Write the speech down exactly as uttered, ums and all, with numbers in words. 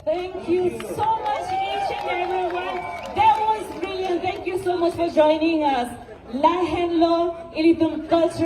Thank you so much, each and everyone. That was brilliant. Thank you so much for joining us. Lahenlo ilitum culture.